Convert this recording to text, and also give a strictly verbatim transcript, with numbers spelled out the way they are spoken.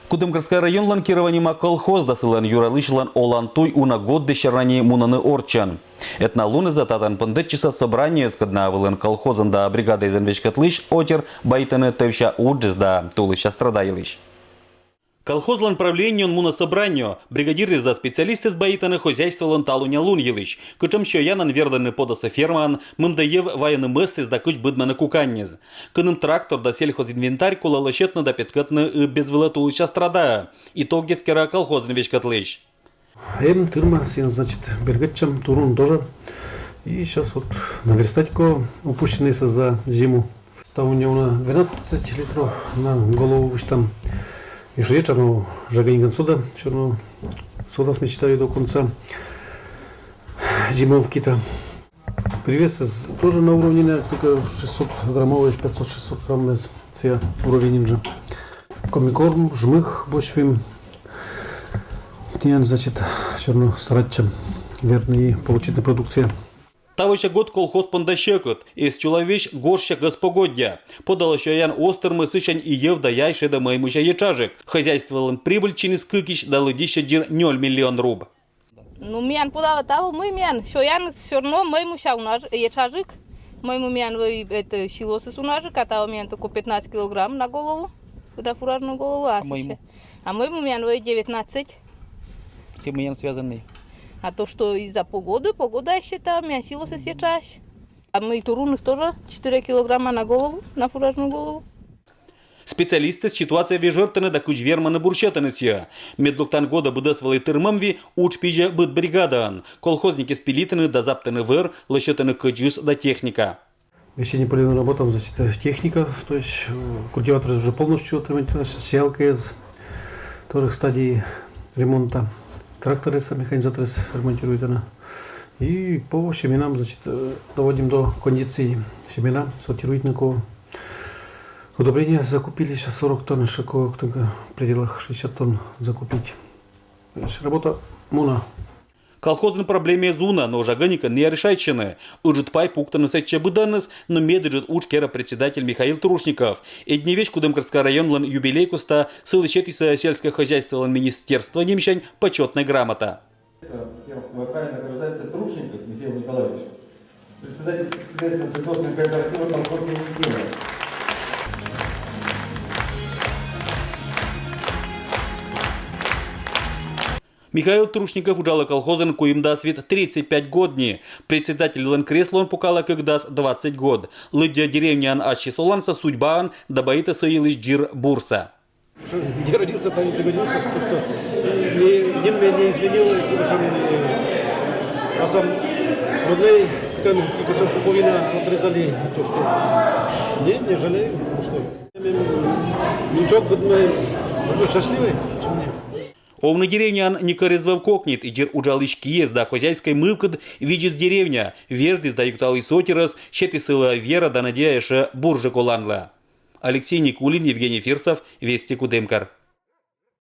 Кудымкарская районлӧн Кирова нима колхоз да сылӧн юралысьлӧн олан туй уна год дырйи сёрни мунӧны орччӧн. Этналуныс татӧн пӧнтӧдчис собраниеыс, кӧд на вылын колхозын да бригадаэзӧн веськӧдлысь отир байтӧны тӧвся уджыс да тулысся страдайтлысь. Колхозлӧн правлениеын мунӧ собрание, бригадирыс да специалистыс байтӧны хозяйстволӧн талуня лун йылысь, кутшӧм сёянӧн вердӧны подӧсӧ фермаын, мында йӧв вайӧны мӧссыс да кыдз быдмӧны куканьыс. Кӧні трактор да сельхозинвентарь колӧ лӧсьӧдны да петкӧдны ыб-, без вылӧ тулысся страдаӧ. Итог эскерӧ колхозын веськӧдлысь. Эм тырма, сійӧн, значит, бергӧдчам, турун тоже. И сейчас вот наверстать кӧ упущенное за зиму. Там у меня на двенадцать литров на голову высчитан. И что вечер, ну, жаганиган сода, все равно сода с мечтаю до конца зимовки-то. Привес тоже на уровне, только шестьсот граммовый, пятьсот-шестьсот грамм на сия уровень же. Комбикорм, жмых, босьвим. Тіян, значит, все равно стараться верный получить на продукция. Тавося год колхоз понда сьӧкыд, эз чулав весь горшся гӧспогодья. Подалӧ сёян оз тырмы, сысянь и йӧв да яй шедӧ мый муся етшаджык. Хозяйстволӧн прибыль чиніс кыкысь да лыддьыссьӧ дзир нёль миллион руб. Ну, миян подалӧ таво, мый миян сёян всё равно мый муся унаж-, етшаджык. Мый му миян вӧй, это, силосыс унажык, а таво миян только пятнадцать килограмм на голову, на фуражную голову, а мый му? А мый му миян вӧй девятнадцать. С чем миян связанный? А то, что из-за погоды, погода ещё там, миян силосыс етшась. А мый туруныс тоже четыре килограмма на голову, на фуражную голову. Специалистыс ситуация вежӧртӧны да кыдз вермӧны бурсьӧдӧны сійӧ. Мед локтан годӧ быдӧс вӧлі тырмӧм ви, удж пизьӧ быд бригадаын. Колхозникъяс пилитӧны да заптӧны вӧр, лӧсьӧдтӧны кӧдзыс да техника. Весенне-полевым работам, значит, э, техника, то есть э, культиваторыс уже полностью отремонтирован, сеялкаыс тоже в стадии ремонта. Тракторыс, механизаторыс ремонтирует она. И по семенам, значит, э, доводим до кондиции семена, сортирует на кого. Удобрения закупили сейчас сорок тонн, шико только в пределах шестьдесят тонн закупить. То есть работа муна. Колхозын проблемаыс уна, но жаганикӧн найӧ решайтчӧны. Ыджыд пай пуктӧны сэтчӧ быдӧнныс, но медыджыд удж керӧ председатель Михаил Трушников. Ӧд нин весь Кудымкарскӧй районлӧн юбилей костса сылы сетісӧ сельскӧй хозяйстволӧн министерство нимсянь почётнӧй грамота. Первенство края награждается Трушников Михаил Николаевич, председатель сельскохозяйственного кооператива «Колхоз Евгения». Михаил Трушников уджалӧ колхозын куимдас вит, тридцать пять год нин. Председательлӧн креслоын пукалӧ кыкдас, двадцать год. Лыддьӧ деревняын ассьыс оланса судьбаӧн да байтӧ сы йылысь дзир бурсӧ. Где родился, там и пригодился, потому что ни, ни мне не изменил, кикошем, э, а сам родной, кытӧн кикошем пуповина отрезали, то что нет, не жалею, потому что ничего, буду, буду счастливый, чем мне. Овны деревняын некор эз вӧв кокнит, и дзир уджалысь киыс да хозяйскӧй мывкыд видзис деревняӧ, вердіс да юкталіс отирӧс, сетіс сылы вера да надея ещӧ бурджык оланлы. Алексей Никулин, Евгений Фирсов, «Вести Кудымкар».